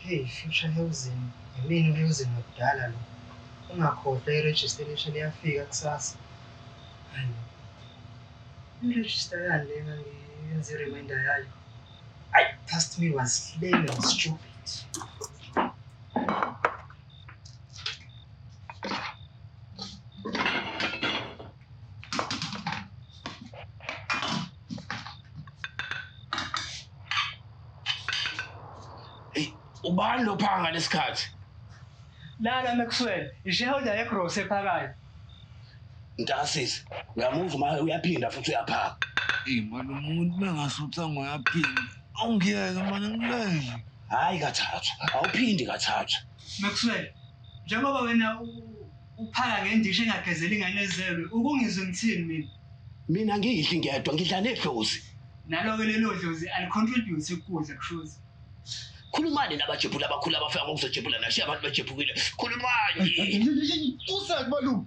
Hey, future housing, yimina uHousing wakudala lo. Ungakhohlwa i-registration iyafika kusasa. Hayi. I-register yani le engangiyenza i-reminder yayo. Ayi, past me was lame and stupid. Hey, ubani lo phaka ngalesikhathi? Lala Maxwell, i-shareholder yegross ephakayo. Mntakasisi, uyamuzwa uma uyaphinda futhi uyaphaka. Eyi mani umuntu mengasutha ngoyaphinda. Awungiyeke mani ngilele. Hayi kathathu, awuphindi kathathu. Maxwell, njengoba wena uphaka ngendishi engagezeli ingane ezelwe, ukungizwe ngithini mina? Mina ngidli ngedwa, ngidla nedlozi. Nalo-ke lelo dlozi alicontribute ukudla kushuthi. Khulumani nabajebhula abakhulu abafika ngokuzojebhula nashiya abantu bejephukile. Khulumani. Usake malume.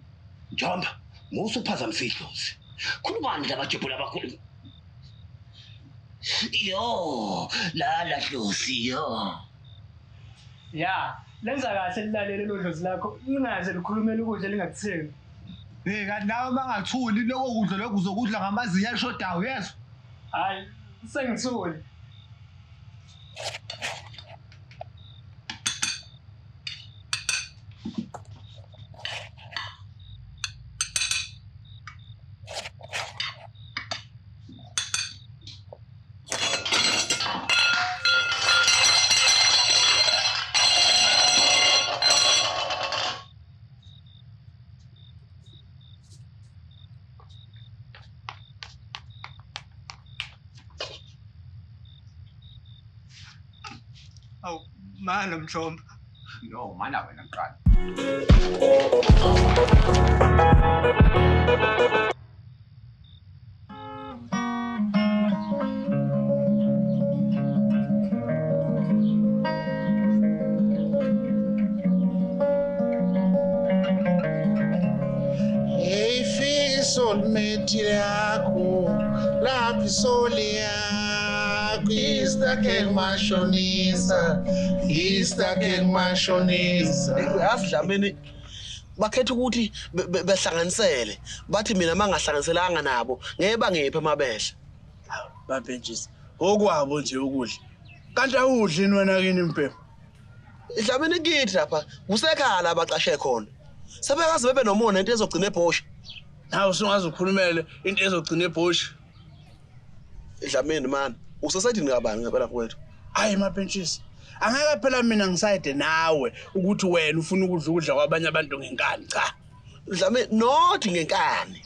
Njomba, musa ukuphazamisa idlozi. Khulumani nabajebhula abakhulu. Yo, lala dlozi yo. Ya, lenza kahle lilalele lelo dlozi lakho, lingaze likhulumele ukudla lingakuthengi. Hey kanti nawe mangathuli lokho kudla lokho uzokudla ngamazinyo ashodayo yezwa. Hayi, sengithule. Awu, mana Mhlombo. No, mana wena kuqala. Hey, fika isoulmate yakho lapho isoli yakho istakhe kumashonisa istakhe kumashonisa. Yazi Dlamini bakhetha ukuthi behlanganisele bathi mina mangahlanganiselanga nabo ngeke bangiphe amabele. Babhentshisi okwabo nje ukudla. Kanti awudli wena kini mbhemu? Dlamini kithi lapha kusekhaya la abaqashe khona. Sebekaze bebe nomona into ezogcina ebhosha. Nawe usungaze ukhulumele into ezogcina ebhosha. Dlamini man, usesayidini kabani ngempela mfowethu? Hayi mabhentshisi. Angeke phela mina ngisayide nawe ukuthi wena ufuna ukudla ukudla kwabanye abantu ngenkani cha. Dlamini not ngenkani.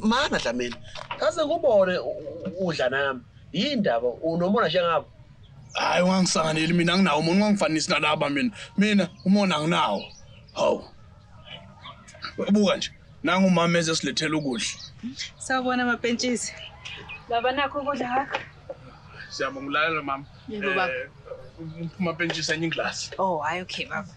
Mana Dlamini, kaze ngubone udla nami. Yindaba unomona njengabo? Hayi ungangisanganeli mina anginawo umona ungangifanisi nalaba mina. Mina umona anginawo. Hawu. Buka nje nangu umama eze silethela ukudla. Sawubona mapentshisi. Baba nakho ukudla kwakho? Siyabonga ulalela mama. Yebo baba. Mapentshisi enye inglasi. Oh, hayi okay baba.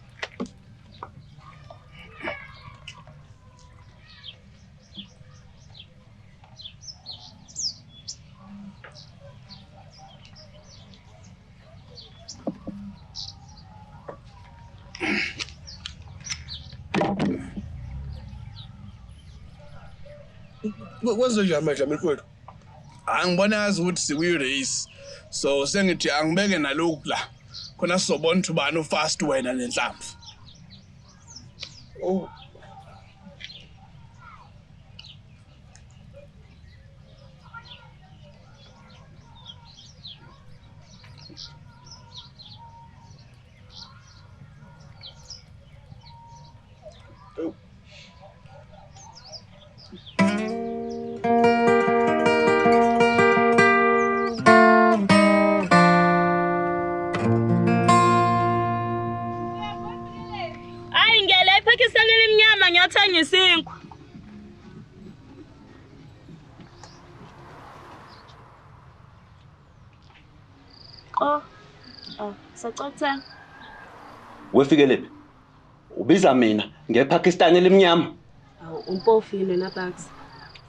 Kwenze njani manje Dlamini mfowethu? Angibona yazi ukuthi sikuyi race. So sengithi angibeke nalokhu la. Khona sizobona ukuthi ubani ufast wena nenhlamvu. Oh. Hayi ngiyala ePakistan elimnyama ngiyothenga isinkwa. Oh. Oh, sacotha. Wefike lephi? Ubiza mina ngePakistan elimnyama. Awu umpofu yini wena Bucks?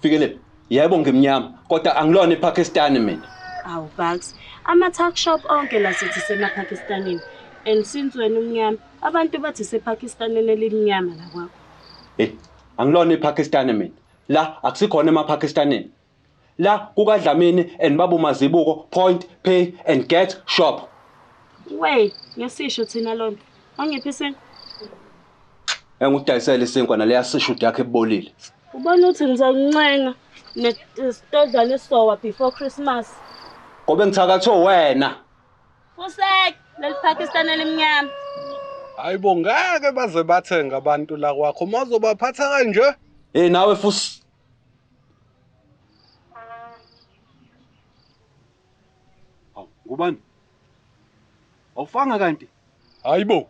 Fike lephi? Yebo ngimnyama, kodwa angilona iPakistan mina. Awu Bucks, ama tuck shop onke la sithi semaPakistanini. And since wena umnyama, abantu bathi sePakistaneni elimnyama la kwakho. Hey, angilona iPakistani mina. La akusikhona emaPakistaneni. La kukaDlamini and Babu Mazibuko point pay and get shop. Wey, ngesisho thina lonto. Ongiphi isinkwa? Engudayisela isinkwa naleya sishudu yakhe ebolile. Ubona ukuthi ngizokuncenga nesitodlana esisowa before Christmas. Ngobe ngithakathe wena. Fusek, leli Pakistan elimnyama. Hayibo ngeke baze bathenga abantu la kwakho mazobaphatha kanje. Hey nawe fusi. Awu ngubani? Awufanga kanti? Hayibo.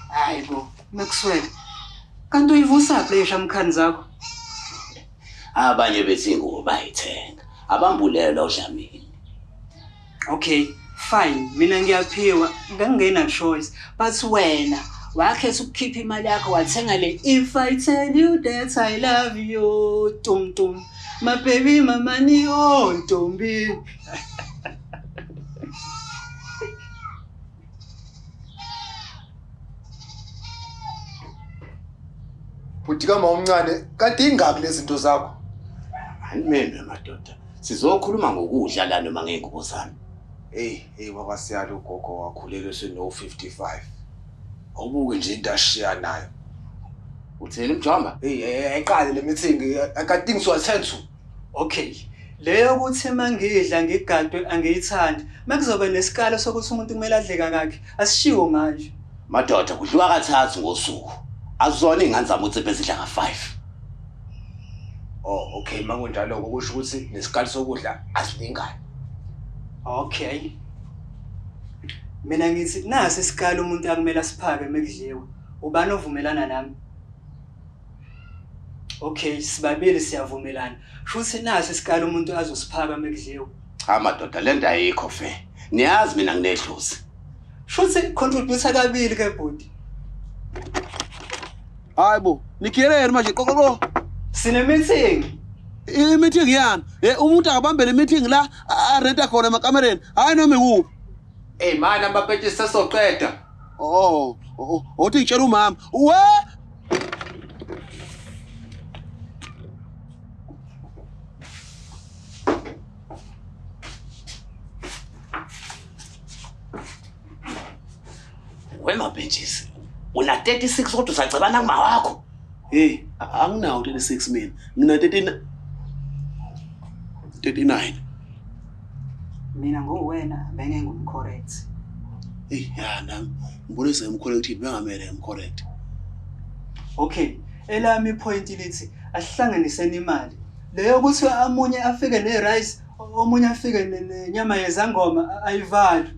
Hayibo, Maxwell. Kanti uyivusa phi shamkhani zakho? Abanye bethi ingubo bayithenga. Abambulelwa uDlamini. Okay, fine. Mina ngiyaphiwa, ngangena choice. But wena wakhetha ukukhipha imali yakho wathenga le if I tell you that I love you, tum tum. My baby, my money, oh ntombi. Bhuti kama omncane kanti ingaki lezi zinto zakho? Animendwe madoda. Sizokhuluma ngokudla la noma ngeengubo zami. Hey, hey wakwasiyalo ugogo wakhulelwe seno 55. Awubuke nje into ashiya nayo. Utheni mjomba? Hey, ayiqale le meeting. I got things to attend to. Okay. Leyo ukuthi mangidla ngigadwe angiyithandi. Makuzoba nesikalo sokuthi umuntu kumele adle kangaki. Asishiwo manje. Madoda kudliwa kathathu ngosuku. Azona ingane zami uthi bezidla ka5. Oh, okay, makunjalo kusho ukuthi nesikali sokudla asilingani. Okay. Mina ngithi nasi isikali umuntu akumele asiphake mekudliwa. Ubani ovumelana nami? Okay, sibabili siyavumelana. Shuthi nasi isikali umuntu azosiphaka mekudliwa. Cha madoda lento ayikho fe. Niyazi mina nginedlozi. Shuthi contribute kabili ke bhuti. Hayibo, nikhiyeleni manje qoqoqo. Sine meeting. I meeting yani? Umuntu akabambele meeting la arenta khona emakamereni. Hayi noma ikuphi. Hey man, amapetshisi sesoqeda. Oh, othi ngitshela umama. We Wemapentshisi. Una 36 kodwa usacebana kuma wakho. Hey, anginawo 36 mina. Ngina 39. Mina ngowena benge ngumcorrect. Hey, ya nami ngibone sengimcorrect bengamele ngimcorrect. Okay, elami point lithi asihlanganiseni imali. Leyo ukuthi amunye afike ne-rice, omunye afike nenyama yezangoma ayivali.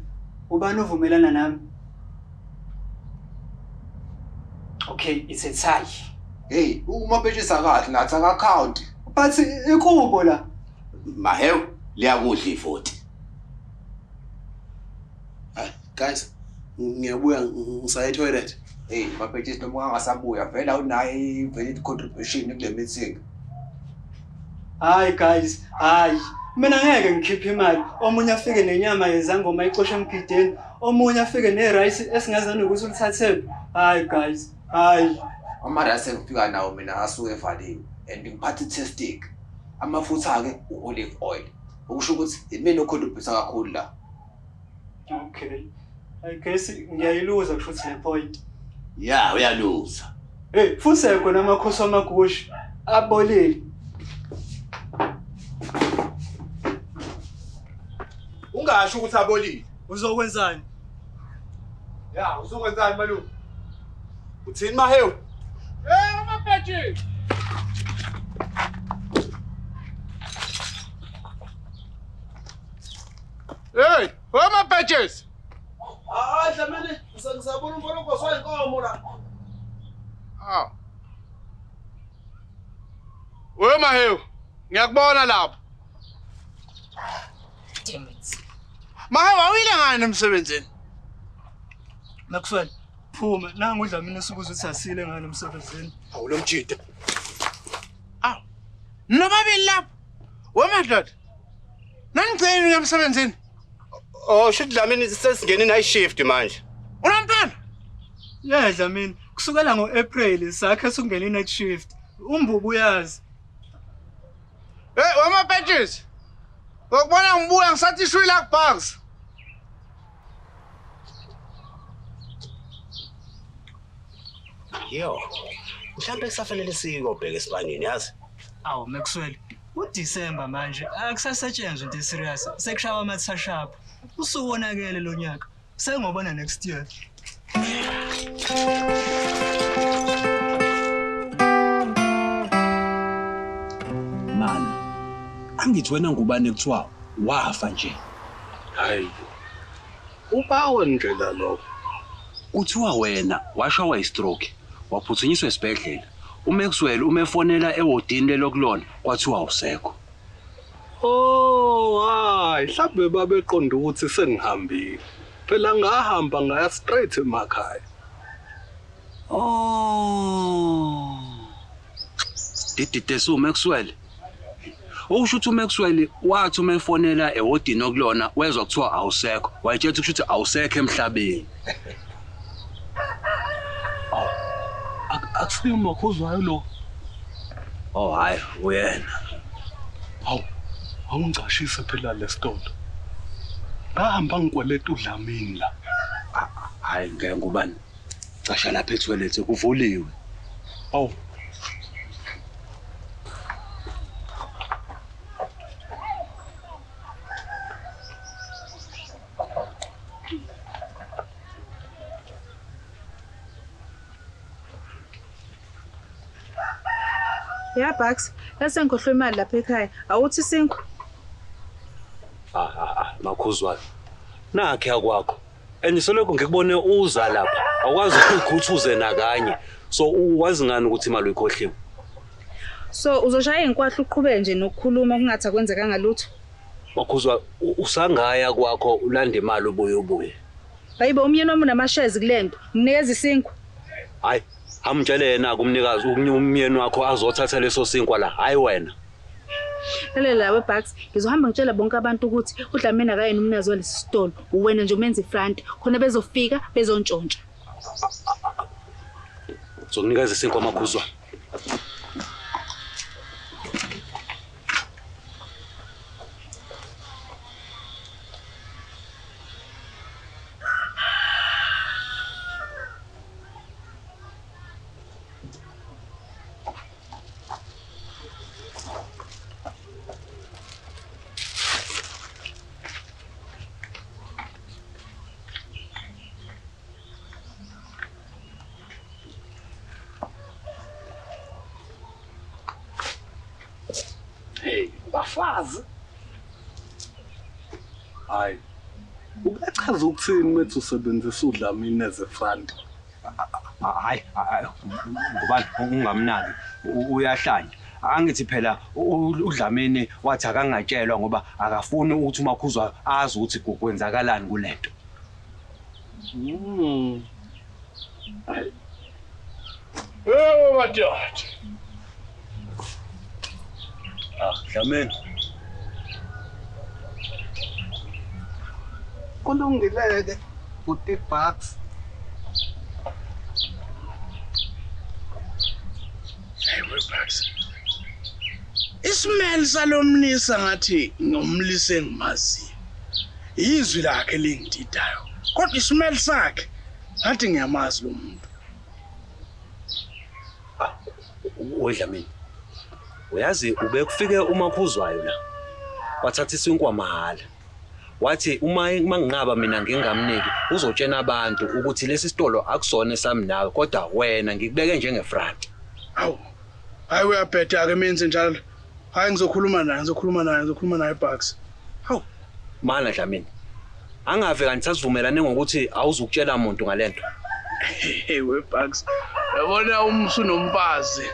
Ubani uvumelana nami? Okay, it's a tie. Hey, umapetshisa kahle nathi aka-count. But ikubo la. Mahewu liyakudla ivoti. Guys, ngiyabuya ngisaya toilet. Hey, mapetshisi noma ungasabuya vele awunayo i-valid contribution kule meeting. Hayi guys, hayi. Mina ngeke ngikhiphe imali. Omunye afike nenyama yezangoma ixoshe emgideni, omunye afike ne-rice esingazani ukuthi ulithathephi. Hayi guys, hayi. Ama-rice engifika nawo mina asuke evaliwe and ngiphatha i-testick. Amafutha-ke u-olive oil. Okusho ukuthi imina ocontribute kakhulu la. Okay. I guess ngiyayiluza kusho ukuthi le point. Yeah, uyaluza. Hey, futhi khona amakhosi amagushi abolile. Ungasho ukuthi abolile. Uzokwenzani? Ya, uzokwenzani malume? Uthini Mahewu? Eh, amapetshi. Hey, amapetshisi. Hayi Dlamini, ngisabona umfolokoso wayinkomo la. Ah. We Mahewu, ngiyakubona lapho. Damn it. Mahe wawile ngani emsebenzini? Maxwell, phuma nangu uDlamini esukuza ukuthi asile ngani emsebenzini. Awu lo mjida. Awu. Nobabili lapho. Wemadoda. Nanigcina emsebenzini. Oh, shit Dlamini sesingene night shift manje. Unomntwana? Yeah Dlamini, kusukela ngo-April sakhe sokungena i-night shift. Umbubu uyazi. Hey, wamapentshisi. Ngokubona ngibuya ngisathi ishwi la kuBugs. Yo. Mhlawumbe kusafanele siyobheka esibanini yazi. Awu Maxwell, uDecember manje akusasetshenzwa into eserious. Sekushawa ama sharp. Usuwonakele lo nyaka. Sengobona next year. Man, angithi wena ngubani kuthiwa wafa nje. Hayi. Ubawo nje la lokho. Kuthiwa wena washawa istroke, waphuthunyiswa esibhedlela. UMaxwell umefonela ewodini lelokulona kwathiwa usekho. Oh, hayi, mhlawumbe babeqonda ukuthi sengihambile. Phela ngahamba ngaya straight emakhaya. Oh. Didide uMaxwell. Okusho ukuthi uMaxwell wathi umefonela ewodini okulona wezwa kuthiwa awusekho. Wayetshela ukuthi awusekho emhlabeni. Oh. Akusiyo uMakhuzwayo lo. Oh hayi, uyena. Hawu, awungicashise phela lesitolo. Ngahamba ngikweleta uDlamini la. Hayi ngeke ngubani. Casha lapha etoilet kuvuliwe. Hawu. Ya Bucks, lase ngikhohlwe imali lapha ekhaya. Awuthi sinkwa. Makhuzwayo. Nakhe akwakho. And soloko ngikubone uza lapha. Awukwazi ukukhuthuze nakanye. So uwazi ngani ukuthi imali uyikhohliwe? So uzoshaya inkwahla uqhubeke nje nokukhuluma kungathi akwenzekanga lutho. Makhuzwa usangaya kwakho ulanda imali ubuye ubuye. Hayibo umyeni wami unamashezi kulento. Nginikeza isinkwa. Hayi, amtshele yena kumnikazi umyeni wakho azothatha leso sinkwa la. Hayi wena. Lalela we Bucks, ngizohamba ngitshela bonke abantu ukuthi uDlamini akayena umnikazi walesi sitolo. Uwena nje umenza ifront, khona bezofika bezontshontsha. Zokunikeza isinkwa Makhuzwa. Hey, bafazi. Hayi. Ukachaza ukuthini methu usebenzisa uDlamini as a front? Hayi, ngubani ungamnaki uyahlanya. Angithi phela uDlamini wathi akangatshelwa ngoba akafuni ukuthi uMakhuzwa azi ukuthi kwenzakalani kulento. Yebo madoda. Ah, Dlamini. Kulungile-ke bhuti Bucks. Hey we Bucks. Isimeli salomlisa ngathi ngomlisa engimaziyo. Izwi lakhe lingididayo. Kodwa isimeli sakhe ngathi ngiyamazi lo muntu. Ah, weDlamini. Uyazi ubekufike uMakhuzwayo la. Wathatha isinkwa mahhala. Wathi uma manginqaba mina ngingamniki uzotshena abantu ukuthi lesi sitolo akusona esami nawe kodwa wena ngikubeke njengefront. Awu. Hayi uyabheda ke menze njalo. Hayi ngizokhuluma naye, ngizokhuluma naye, ngizokhuluma naye Bucks. Hawu. Mana Dlamini. Angave kanti sasivumelane ngokuthi awuzukutshela umuntu ngalento. Hey we Bucks. Yabona umsu nomfazi.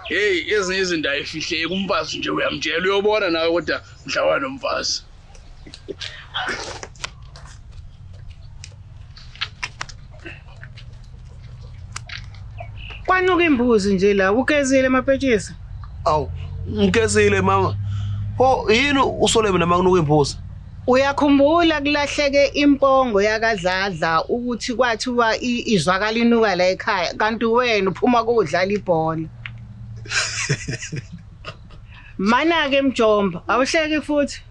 Hey ezinye izinto ayifihleki umfazi nje uyamtshela uyobona nawe kodwa mhlawa nomfazi. Kwanuka imbuzi nje la, ugezile amapetshisi. Awu, ngigezile mama. Ho, yini usole mina makunuka imbuzi? Uyakhumbula kulahleke impongo yakadladla ukuthi kwathiwa izwakala inuka la ekhaya kanti wena uphuma kodlala ibhola. Mana ke Mjomba, awuhleki futhi.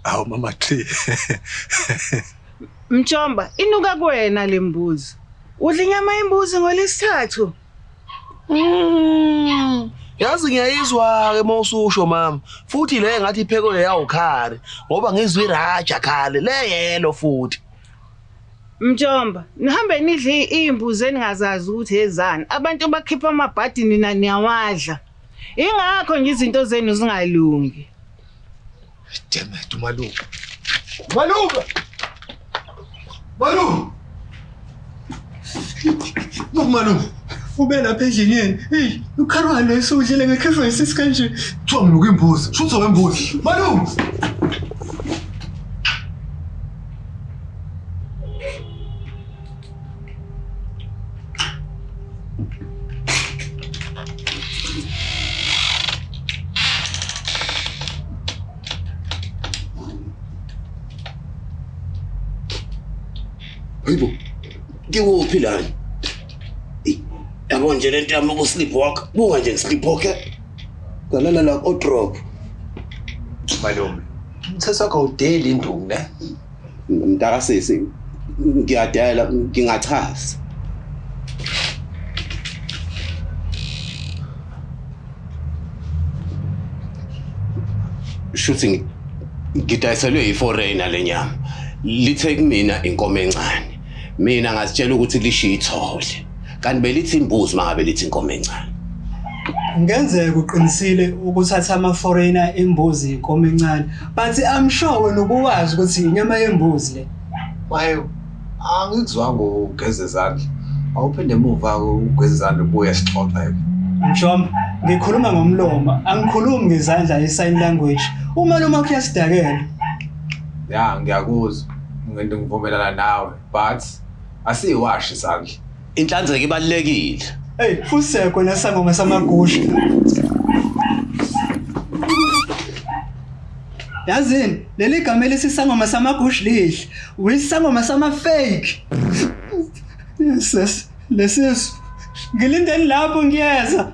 Awu mama T. Mjomba, inuka kuwena lembuzi. Udla inyama yembuzi ngolesithathu. Yazi ngiyayizwa ke mawususho mama. Futhi le ngathi iphekwe yawukhari ngoba ngizwe iraja khale le yelo futhi. Mjomba, nihambe nidle imbuzi eningazazi ukuthi ezani. Abantu bakhipha amabhadi nina niyawadla. Ingakho nje izinto zenu zingalungi. Damn it, umalume. Malume! Malume! Malume! Ube lapha endlini yenu. Hey, ukharwane lo esudlile ngekhefo yisisi kanje. Kuthiwa nginuka imbuzi. Shutho wembuzi. Malume! Hayibo. Ngikuphi la? Yabo nje lento yami uku-sleepwalk. Buka nje ngi-sleepwalk. Ngalala la o-drop. Malume, umthetho wakho awudeli induku ne? Mntakasisi, ngiyadela ngingachaza. Shuthi ngidayiselwe yi-foreigner le nyama. Lithe kumina inkomo encane. Mina ngazitshela ukuthi lishiye ithole. Kanti belithi imbuzi mangabe lithi inkomo encane. Kungenzeka uqinisile ukuthatha ama-foreigner imbuzi inkomo encane, but I'm sure wena ubuwazi ukuthi inyama yembuzi le. Maye, angikuzwanga ugeze izandla. Awuphinde emuva ugeze izandla ubuye sixoxe. Mjomba, ngikhuluma ngomlomo, angikhulumi ngezandla i-sign language. Umalume wakho uyasidakela. Ya, ngiyakuzwa. Ngento ngivumelana nawe, but asiyiwashi izandla. Inhlanzeko ibalulekile. Hey, fuseko nesangoma samagusha. Yazini, leli gama elisisangoma samagusha lihle. Uyisangoma sama-fake. Yes, lesisu. Ngilindeni lapho ngiyeza.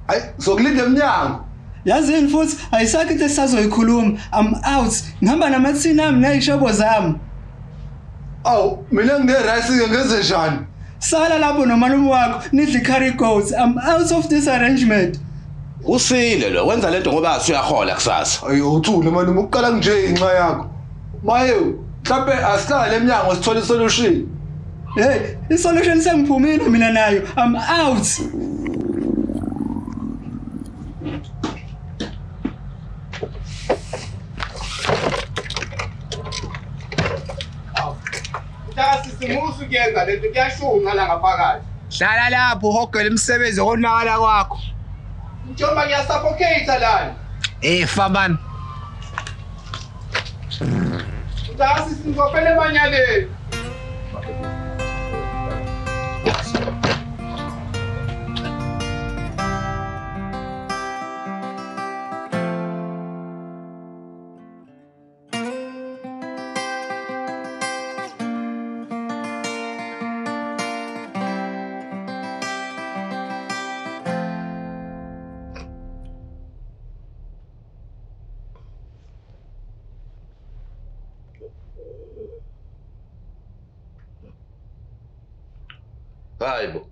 Hayi, sokulinda emnyango. Yazini futhi ayisakho into esisazoyikhuluma. I'm out. Ngihamba namathini ami ney'shobo zami. Awu, mina ngine-rice ke ngenze njani? Sala lapho nomalume wakho nidle curry goats. I'm out of this arrangement. Usile lo, wenza lento ngoba usuyahola kusasa. Ayi, uthule malume ukuqala nje inxa yakho. Maye, mhlambe asihlale emnyango sithole isolution. Hey, isolution sengiphumile mina nayo. I'm out. Mntakasisi musu kuyenza lento kuyashunqa la ngaphakathi. Hlala lapho uhogele umsebenzi okonakala kwakho. Njengoba ngiyasuffocate lana. Fa man. Mntakasisi ngizofela emanyaleni. Hayibo.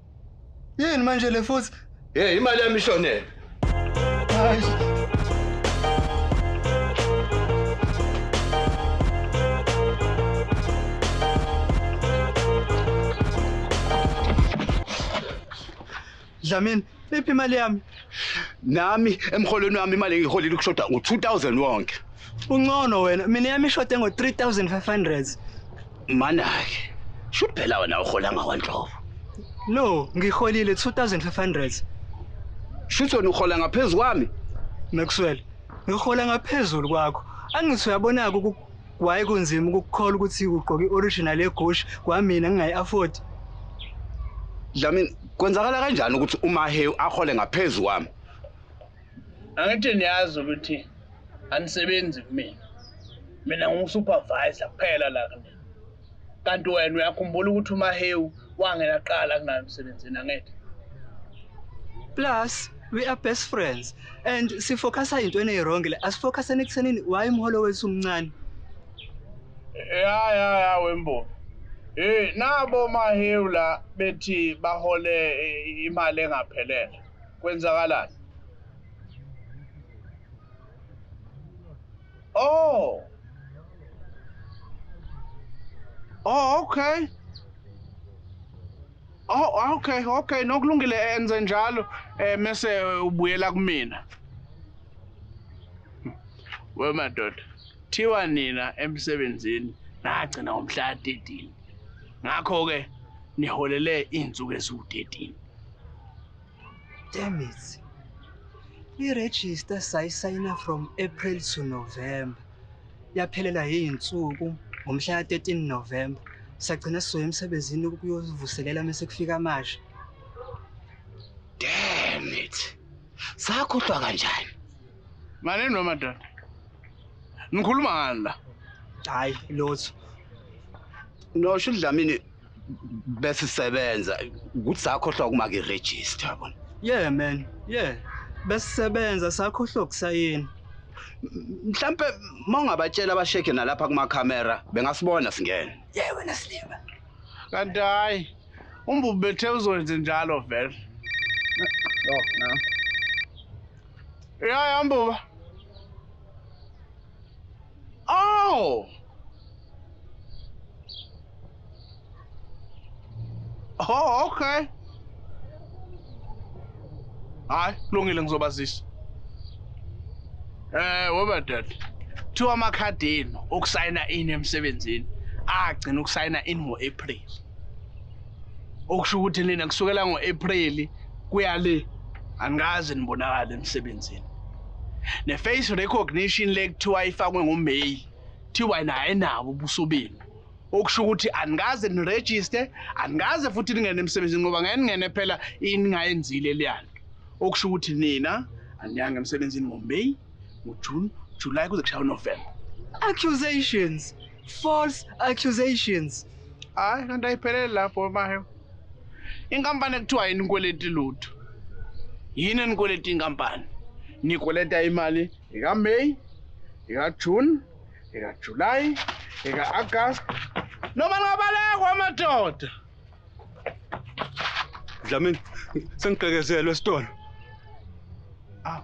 Yini manje le futhi? Hey, imali yami ishonele. Hayi. Dlamini, iphi imali yami? Nami emholweni wami imali engiyiholile kushoda ngo-2000 wonke. Ungcono wena, mina yami ishode ngo-3500. Mana-ke, shuthi phela wena uhola ngakwanhlobo. No, ngiholile 2500. Shuthi wena uhola ngaphezulu kwami? Maxwell, ngihola ngaphezulu kwakho. Angithi uyabona-ke why kunzima ukukukholwa ukuthi ugqoke i-original yeGucci kwamina ngingayi-afford. Dlamini, kwenzakala kanjani ukuthi uMahewu ahole ngaphezu kwami? Angithi niyazi ukuthi anisebenzi kumina. Mina ngingusupervisor kuphela la kunina. Kanti wena uyakhumbula ukuthi uMahewu wangena kuqala kunayo emsebenzini angithi? Plus, we are best friends and sifocusa entweni eyi-wrong le. Asifocuseni ekuthenini why umholo wethu umncane. Ya ya ya wembovu. Eh nabo Mahewu la bethi bahole imali engaphelele. Kwenzakalani? Oh. Oh, okay. Oh, okay, okay. Nokulungile enze njalo mese ubuyela kumina. We madoda, thiwa nina emsebenzini nagcina ngomhla 13. Ngakho ke niholele izinsuku eziwu-13. Damn it. I-register sayisayina from April to November. Yaphelela yiy'nsuku ngomhla ka-13 November. Sagcina sizoya emsebenzini ukuyovuselela mase kufika amasha. Damn it. Sakhohlwa kanjani? Manini wemadoda. Nikhuluma ngani la? Hayi, lutho. No, sho Dlamini besisebenza ukuthi sakhohlwa kuma ke register yabona. Yeah man, yeah. Besisebenza sakhohlwa ukusayina. Mhlambe mawungabatshela abasheke nalapha kuma camera bengasibona singena. Yeah wena silima. Kanti hayi umbubu bethe uzowenza njalo vele. No, no. Ya ya mbuba. Oh. Oh, okay. Hayi, kulungile ngizobazisa. Weba dad. Thiwa amakhadi enu okusayina in emsebenzini agcina ukusayina in ngo-April. Okusho ukuthi nina kusukela ngo-April kuya le anikaze nibonakale emsebenzini. Ne-face recognition le kuthiwa ifakwe ngoMay, thiwa naye nabo ubuso benu. Okusho ukuthi anikaze niregister, anikaze futhi ningene emsebenzini ngoba ngeke ningene phela ningayenzile leyanto. Okusho ukuthi nina aniyanga emsebenzini ngoMay, ngoJune, July kuze kushaya uNovember. Accusations. False accusations. Hayi, kanti ayiphelele lapho Mahewu. Inkampani ekuthiwa yini inkweleti lutho. Yini enikweleti inkampani? Nikweleta imali ekaMay, ekaJune, ekaJuly, eka-August. Noma ningabalekwa madoda. Dlamini, sengigqekezelwe esitolo. Ah.